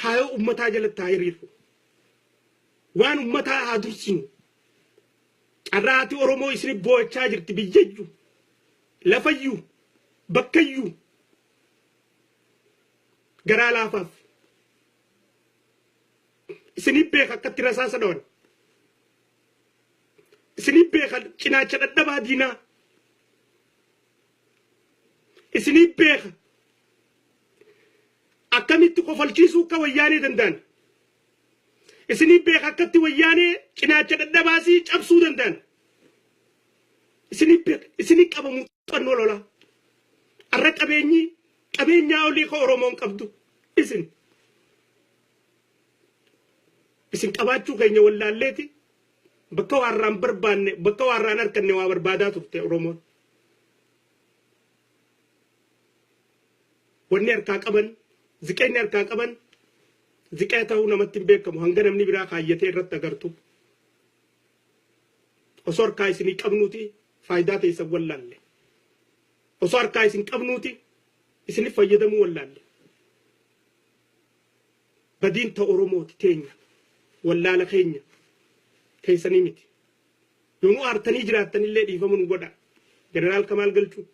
Kaayoo ummataa jalatti haa hiriirru. Waan ummataa haa dursinu. Carraa haati Oromoo isin boo'achaa jirti biyyayyu, lafayyu, bakkayyu. Garaa laafaaf. Isinii beeka akkatti rasaasa dhawan. Isinii beeka cinaacha dhadhabaa diinaa. Isinii beeka akkamitti kofalchiisuu akka wayyaanee danda'an. Isinii beeka akkatti wayyaanee cinaacha dhadhabaasii cabsuu danda'an. Isinii beeka isinii qaba muuxannoo lolaa. Arra qabeenyi qabeenyaa olii ka Oromoon qabdu isin. Isin qabaachuu keenya wallaalleeti bakka waarraan barbaanne bakka waarraan arkanne waa barbaadaa turte Oromoon. Wanni harkaa qaban ziqeenni harkaa qaban ziqee ta'uu namatti hin beekamu hanga namni biraa kaayyatee irratti agartu. Osoo harkaa isinii qabnuuti faayidaa teessan wallaalle. Osoo harkaa isin qabnuuti isinif fayyadamuu wallaalle. Badiin ta Oromooti teenya wallaala keenya teessanii miti. Yoo nu aartanii jiraattanillee dhiifama nu godhaa. Jeneraal Kamaal Galchuu,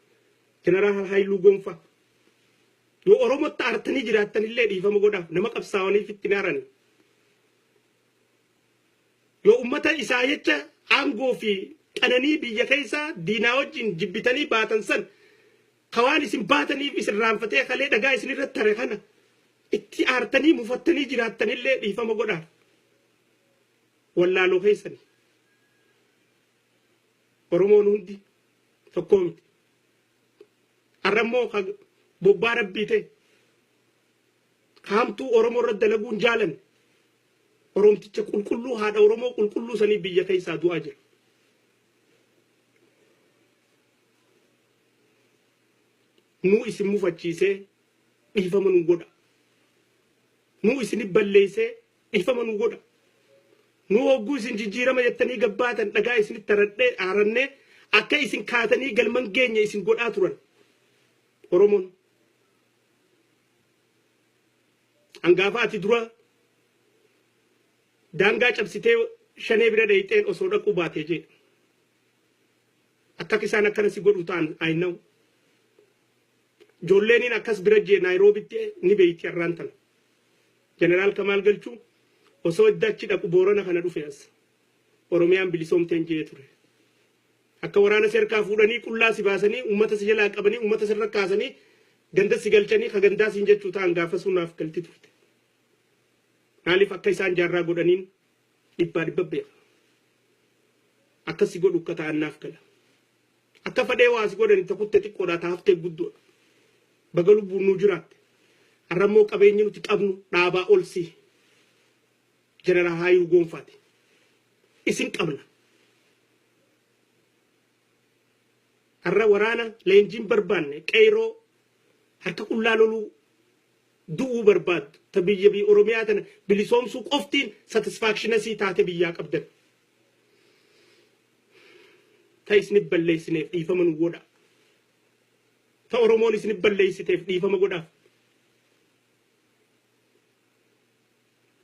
Jeneraal Haayiluu Gonfaa. Yoo Oromootti aartanii jiraattanillee dhiifama godhaaf nama qabsaawaniif itti hin aarani. Yoo ummata isaa jecha aangoo fi qananii biyya keessaa diinaa wajjin jibbitanii baatan san ka waan isin baataniif isin raanfatee kalee dhagaa isin irratti tare kana itti aartanii mufattanii jiraattanillee dhiifama godhaaf. Wallaaloo keessani. Oromoon hundi tokkoo miti. Har'a immoo ka bobbaa rabbii ta'e ka hamtuu Oromoo irratti dalaguun jaalanne Oromticha qulqulluu haadha Oromoo qulqulluu sanii biyya keessaa du'aa jira. Nuu isin mufachiisee dhiifama nu godha. Nuu isin balleessee dhiifama nu godha. Nuu hogguu isin jijjiirama jettanii gabbaatan dhagaa isinitti haradhee haarannee akka isin kaatanii galman geenye isin godhaa turan. Oromoon. Hangaafa ati dura daangaa cabsitee shanee bira dheeyxeen osoo dhaquu baatee jee. Akka isaan akkana si godhu ta'an I know. Ijoolleeniin akkas bira jee Naayiroobitti ni beeyti har'aan tana. Jeneraal Kamaal Galchuu osoo idda achi dhaqu Boorana kana dhufe as. Oromiyaan bilisoomteen jee ture. Akka waraana si harkaa fuudhanii qullaa si baasanii uummata si jalaa qabanii uummata sirra kaasanii ganda si galchanii ka gandaa siin jechuu ta'an gaafasuu naaf galti turte. Maaliif akka isaan jaarraa godhaniin dhibbaa dhibba beeka. Akka si godhu akka ta'an naaf gala. Akka fadhee waa si godhani ta kutte xiqqoodha ta haftee guddoodha. Baga lubbuun nuu jiraatte. Har'a immoo qabeenyi nuti qabnu dhaabaa ol si. Jeneraal Haayiluu Goonfaati. Isin qabna. Har'a waraana leenjiin barbaanne qeyroo harka qullaa loluu du'uu barbaaddu ta biyya biyya Oromiyaa tana bilisoomsuu qoftiin satisfakshinasii taate biyyaa qabdan. Ta isinif balleessineef dhiifama nu godha. Ta Oromoon isinif balleessiteef dhiifama godhaaf.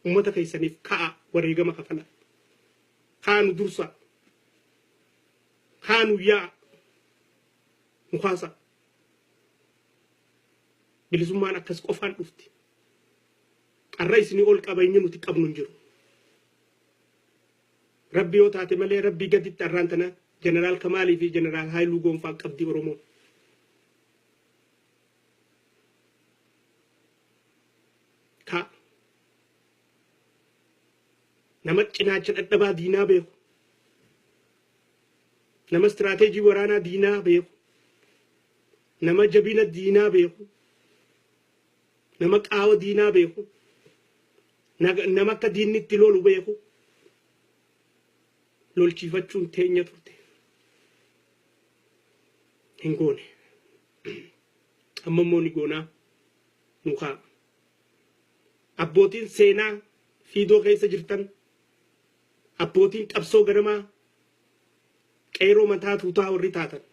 Ummata keessaniif ka'a wareegama kafala. Ka'a nu dursaa. Ka'a nu yaa'a. Nu kaasaa. Bilisummaan akkas qofaan dhufti. Har'a isinii ol qabeenyi nuti qabnu hin jiru. Rabbi yoo taate malee rabbii gaditti har'aan tana Jeneraal Kamaalii fi Jeneraal Haayiluu Gonfaa qabdi Oromoon. Ka nama cinaacha dhadhabaa diinaa beeku. Nama istiraateejii waraanaa diinaa beeku. Nama jabina diinaa beeku. Nama qaawa diinaa beeku. Nama akka diinni itti lolu beeku. Lolchiifachuun teenya turte. Hin goone. Amma immoo ni goonaa nu kaa'a. Abbootiin seenaa fiidoo keessa jirtan abbootiin qabsoo ganamaa qeeroo mataa tuutaa warri taatan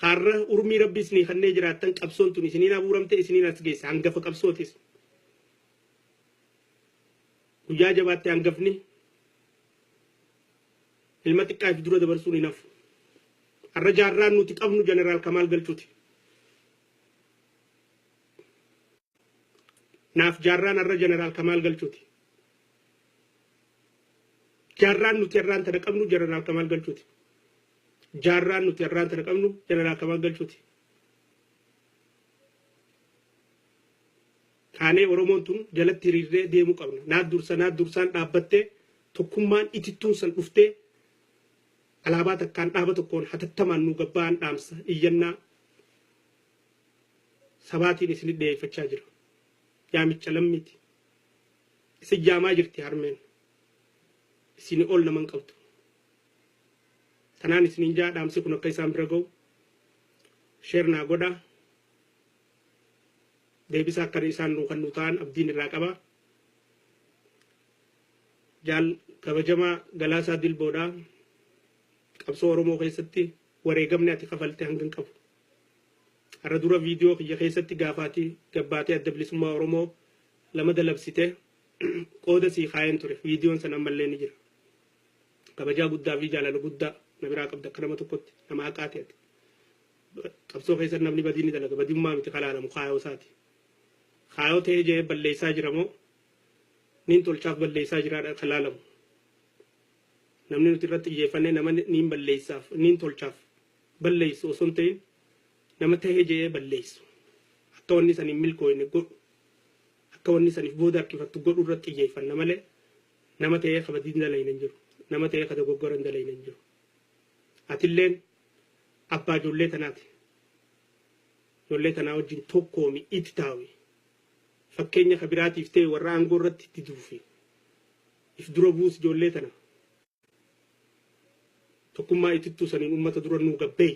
har'a urmii rabbi isinii kannee jiraattan qabsoon tun isiniin abuuramte isiniin as geesse hangafa qabsootis. Guyyaa jabaatte hangafni ilma xiqqaaf dura dabarsuun hin hafu. Har'a jaarraan nuti qabnu Jeneraal Kamaal Galchuuti. Naaf jaarraan har'a Jeneraal Kamaal Galchuuti. Jaarraan nuti har'aan tana qabnu Jeneraal Kamaal Galchuuti. Jaarraan nuti har'aan tana qabnu Jeneraal Kamaal Galchuuti. Kaanee Oromoon tun jalatti hiriirree deemuu qabna. Naat dursa naat dursaan dhaabbattee tokkummaan itittuun san dhuftee alaabaa takkaan dhaaba tokkoon hatattamaan nu gabba'an dhaamsa iyyannaa sabaatiin isinit dhiyeeffachaa jira. Yaamicha lammiiti. Isin jaamaa jirti harmeen. Isin ol naman qabdu. Tanaan isiniin jaa dhaamsi kun akka isaan bira ga'u. Share naa godhaa. Deebisa akka isaan nuu kan nu ta'an abdiin irraa qaba. Jaal kabajamaa Galaasaa Dilboodhaa qabsoo Oromoo keessatti wareegamni ati kafalte hanga hin qabu. Har'a dura viidiyoo kiyya keessatti gaafaati gabbaatee adda bilisummaa Oromoo lama dalabsite qooda sii kaayeen ture. Viidiyoon san ammallee ni jira. Kabajaa guddaa fi jaalala guddaa na biraa qabda akka nama tokkotti nama haqaa ta'e. Qabsoo keessatti namni badii ni dalaga. Badummaa miti kalaalamu kaayoo isaati. Kaayoo ta'ee jee balleessaa jira moo niin tolchaaf balleessaa jiraadha kalaalamu. Namni nuti irratti xiyyeeffannee nama niin balleessaaf niin tolchaaf balleessu osoo hin ta'in nama ta'ee jee balleessu. Akka wanni saniin milkooyne godhu akka wanni saniif booda harkifattu godhu irratti xiyyeeffanna malee nama ta'ee kabadii hin dalayne hin jiru. Nama ta'ee ka dogoggora hin dalayne hin jiru. Atilleen abbaa ijoollee tanaati. Ijoollee tanaa wajjin tokkoomi itti taawi. Fakkeenya ka biraatiif ta'e warra aangoo irratti itti duufi. If dura buus ijoollee tana. Tokkummaa itittuu saniin uummata dura nuu gabbee.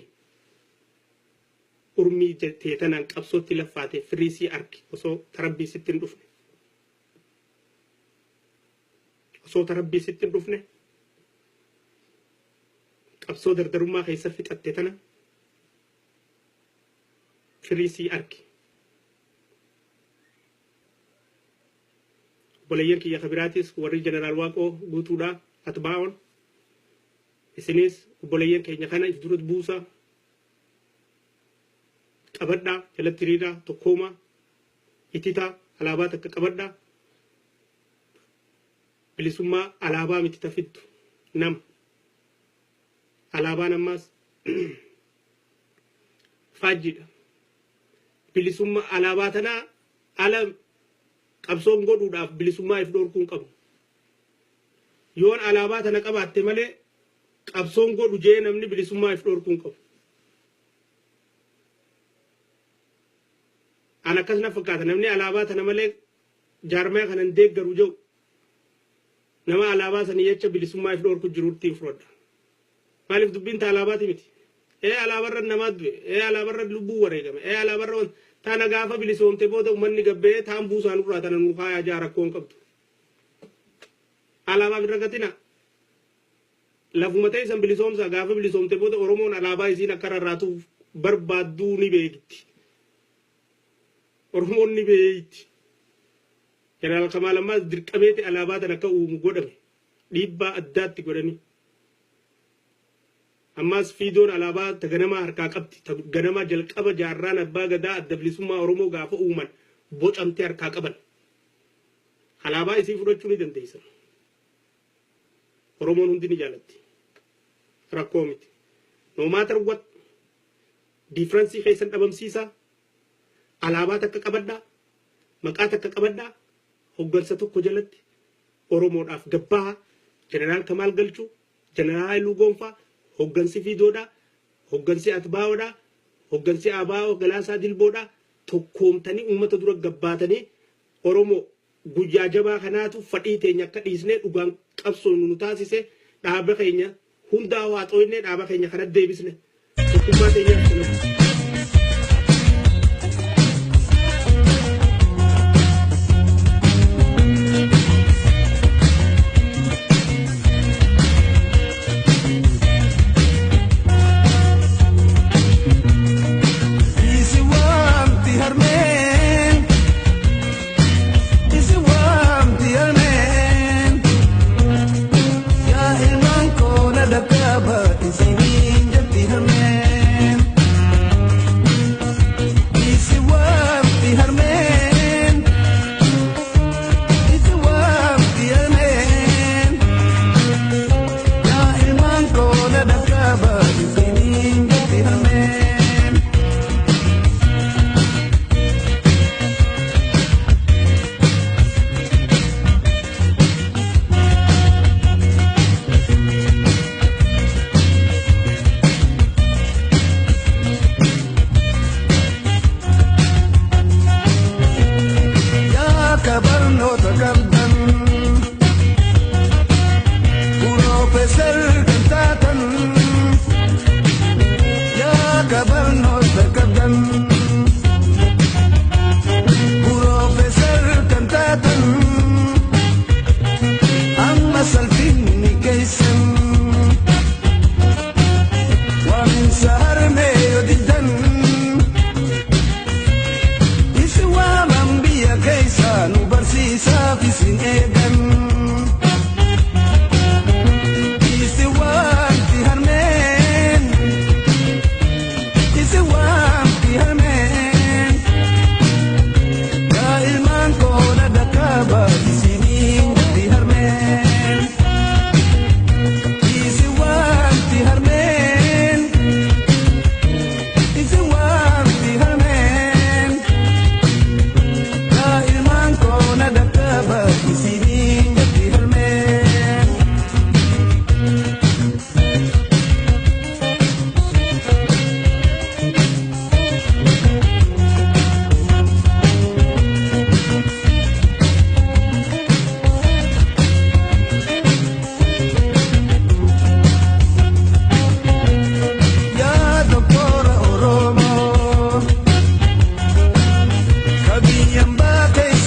Urmii ta'e tanaan qabsootti laffaate firiisii arki osoo tarabbii sitti hin dhufne. Osoo tarabbii sitti hin dhufne. Qabsoo dardarummaa keessa fixatte tana firiisii arki. Obboleeyyan kiyya kabiraatis warri Jeneraal Waaqoo guutuudhaa atbaa'oon isinis obboleeyyan keenya kana if dura buusaa qabadhaa jalatti hiriiraa tokkoomaa ititaa alaabaa takka qabadhaa bilisummaa alaabaa miti tafittu nama. Alaabaan ammaas faajjiidha. Bilisummaa alaabaa tanaa ala qabsoon godhuudhaaf bilisummaa if dhorkuu hin qabu. Yoon alaabaa tana qabaatte malee qabsoon godhu jee namni bilisummaa if dhorkuu hin qabu. An akkas na fakkaata namni alaabaa tana malee jaarmaya kana hin deeggaru jedhu nama alaabaa sanii jecha bilisummaa if dhorku jirutti hin fudhadha. Maaliif dubbiin ta alaabaati miti. Alaabarra namaa du'e, alaabarra lubbuu wareegame, alaabarra tana gaafa bilisoomte booda uummanni gabbee taan buusaan irraa tana nuu kaayaa jaa rakkoo hin qabdu. Alaabaaf hin rakkatina. Lafuma ta'e san bilisoomsa gaafa bilisoomte booda Oromoon alaabaa isiin akka rarraatuuf barbaadduu ni beekti. Oromoon ni beekti. Jeneraal Kamaal ammaas dirqameeti alaabaa tana akka uumu godhame. Dhiibbaa addaatti godhanii. Ammaas fiidoon alaabaa ta ganamaa harkaa qabdi. Ta ganamaa jalqaba jaarraan abbaa gadaa adda bilisummaa Oromoo gaafa uuman bocamtee harkaa qaban. Alaabaa isii fudhachuu ni dandeessan. Oromoon hundi ni jaalatti. Rakkoo miti. No matter what difference keessan dhabamsiisaa. Alaabaa takka qabadhaa. Maqaa takka qabadhaa. Hoggansa tokko jalatti Oromoodhaaf gabbaa Jeneraal Kamaal Galchuu, Jeneraal Haayiluu Gonfaa, hoggansi Fiidoodhaa, hoggansi Atbaa'oodhaa, hoggansi Abaa'oo Galaasaa Dilboodhaa tokkoomtanii uummata dura gabbaatanii Oromoo guyyaa jabaa kanaatu fadhii teenya akka dhiisnee dhugaan qabsoon nu taasise dhaaba keenya hundaa waa xooynee dhaaba keenya kana deebisne tokkummaa teenyaaf kana. Isi waamti harmeen, isi waamti harmeen.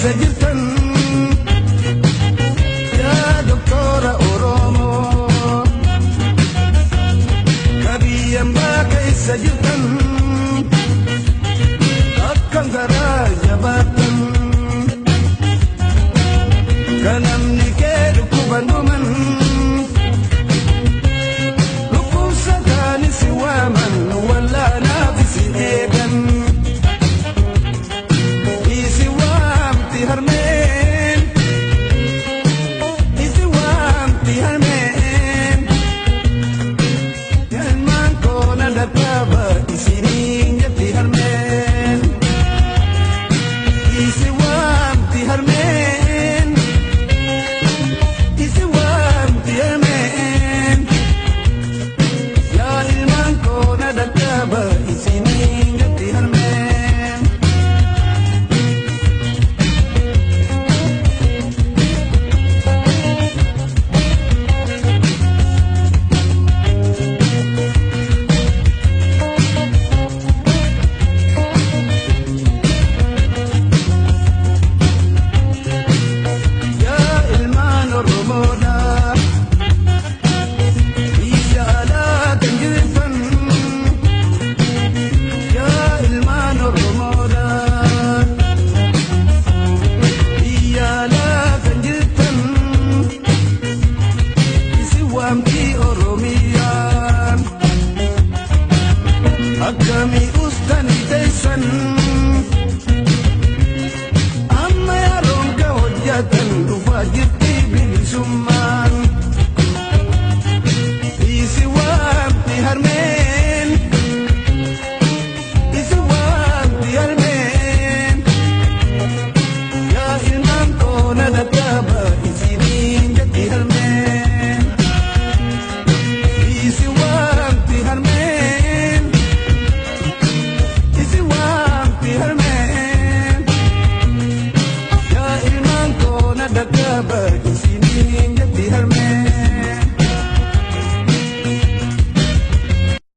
Keessa jirtan, yaa doktora Oromoo ka biyyan baa keessa jirtan, akkam garaa jabaatan. Kana